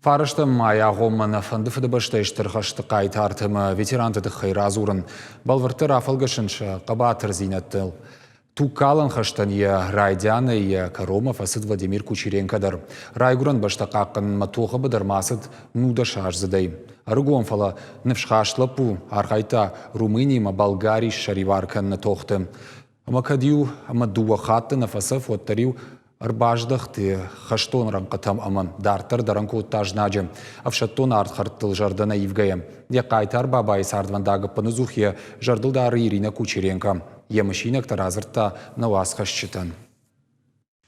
Фарӕстӕм майы агъоммӕ нӕ фӕнды Фыдыбӕстӕйы Стыр хӕсты хъайтарты ӕмӕ ветеранты тыххӕй радзурын, бӕлвырддӕр афӕлгӕсын сӕ хъӕбатырдзинӕдтыл. Тугкалӕн хӕстӕн йӕ райдианӕй йӕ кӕронмӕ фӕцыд Владимир Кучеренко дӕр. Райгуырӕн бӕстӕ хъахъхъӕнынмӕ тохы быдырмӕ ацыд нудӕсаздзыдӕй. Ӕрыгон, фӕлӕ ныфсхаст лӕппу архайдта Румыни ӕмӕ Болгари ссӕрибар кӕныны тохты. Ӕмӕ кӕд иу ӕмӕ дыууӕ хатты нӕ фӕцӕф, уӕддӕр-иу ӕрбаздӕхт хӕстон рӕнхъытӕм ӕмӕ дарддӕр дӕрӕн кодта знаджы. Ӕфсӕддон ардхӕрдтыл зӕрдӕ нӕ ивгӕйӕ. Йӕ хъайтар бабайы цардвӕндаг ӕппынӕдзух йӕ зӕрдыл дары Иринӕ Кучеренко. Йӕ мысинӕгтӕ радзырдта нӕ уацхӕсджытӕн.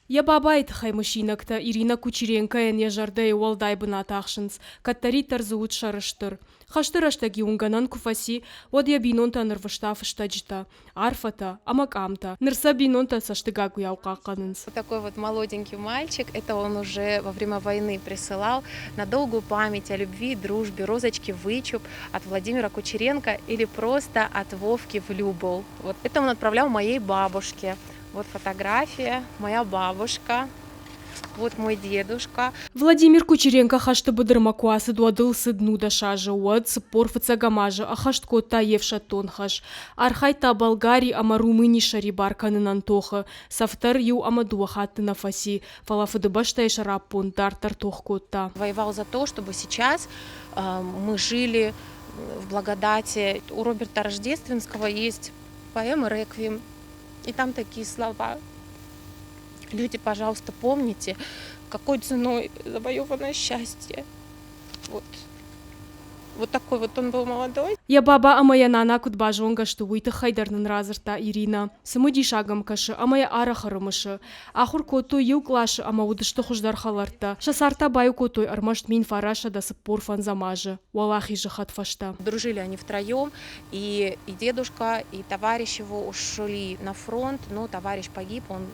Йӕ бабайы тыххӕй мысинӕгтӕ Иринӕ Кучеренкойӕн йӕ зӕрдӕйы уӕлдай бынат ахсынц, кӕддӕриддӕр дзы уыд сӕрыстыр. Хӕсты рӕстӕг-иу ын гӕнӕн куы фӕци, уӕд йӕ бинонтӕн ӕрвыста фыстӕджытӕ, арфӕтӕ ӕмӕ къамтӕ. Ныр сӕ бинонтӕ цӕстыгагуыйау хъахъхъӕнынц. Такой вот молоденький мальчик, это он уже во время войны присылал на долгую память о любви, дружбе, розочки вычуп от Владимира Кучеренко или просто от Вовки в Любол. Вот это он отправлял моей бабушке. Вот фотография, моя бабушка, вот мой дедушка. Владимир Кучеренко хӕсты быдырмӕ куы ацыд, уӕд ыл цыд 19 азы, уӕд 45 азы ӕххӕст кодта йе фсӕддон хӕс. Архайдта Болгари ӕмӕ Румыни ссӕрибар кӕнынӕн тохы. Цӕф дӕр иу ӕмӕ дыууӕ хатты нӕ фӕци, фӕлӕ Фыдыбӕстӕйы сӕраппонд дарддӕр тох кодта. Воевал за то, чтобы сейчас мы жили в благодати. У Роберта Рождественского есть поэма «Реквием». И там такие слова. Люди, пожалуйста, помните, какой ценой завоевано счастье. Вот. Вот такой вот он был молодой. Йӕ баба ӕмӕ йӕ нана куыд базонгӕ сты, уый тыххӕй дӕр нын радзырдта Иринӕ. Цымыдисаг ӕм кӕсы ӕмӕ йӕ арӕх ӕрымысы. Ахуыр кодтой иу къласы ӕмӕ уыдысты хуыздӕр хӕлӕрттӕ. Сӕ цард та баиу кодтой ӕрмӕст 1945 азы, Уӕлахизы хӕдфӕстӕ. Дружили они втроем, И, и дедушка, и товарищ его ушли на фронт, но товарищ погиб, он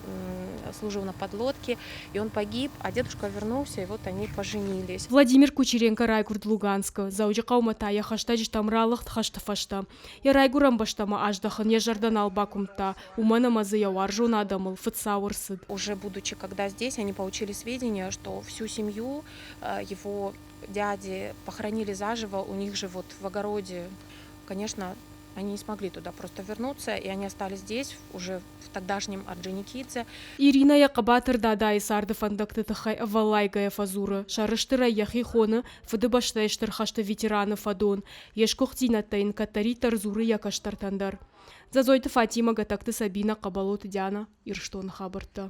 служил на подлодке, и он погиб, а дедушка вернулся, и вот они поженились. Владимир Кучеренко райгуырд Луганскы, Дзӕуджыхъӕумӕ та йӕ хӕстӕджытӕм ралыгъд хӕсты фӕстӕ. Йӕ райгуырӕн бӕстӕмӕ аздӕхын йӕ зӕрдӕ нал бакуымдта, уымӕн ӕмӕ дзы йӕ уарзон адӕмыл фыдцау ӕрцыд. Уже будучи когда здесь, они получили сведения, что всю семью его дяди похоронили заживо, у них же вот в огороде, конечно, они не смогли туда просто вернуться, и они остались здесь, уже в тогдашнем Орджоникидзе. Иринӕ йӕ хъӕбатыр дадайы царды фӕндӕгты тыххӕй ӕвӕллайгӕйӕ фӕдзуры, сӕрыстырӕй йӕхи хоны Фыдыбӕстӕйы Стыр хӕсты ветераны фӕдон, йе сгуыхтдзинӕдтӕ йын кӕддӕриддӕр дзуры йӕ кӕстӕртӕн дӕр. Дзӕдзойты Фатимӕ, Гӕтӕгты Сабинӕ, Хъӕбӕлоты Дианӕ, Ирыстоны хабӕрттӕ.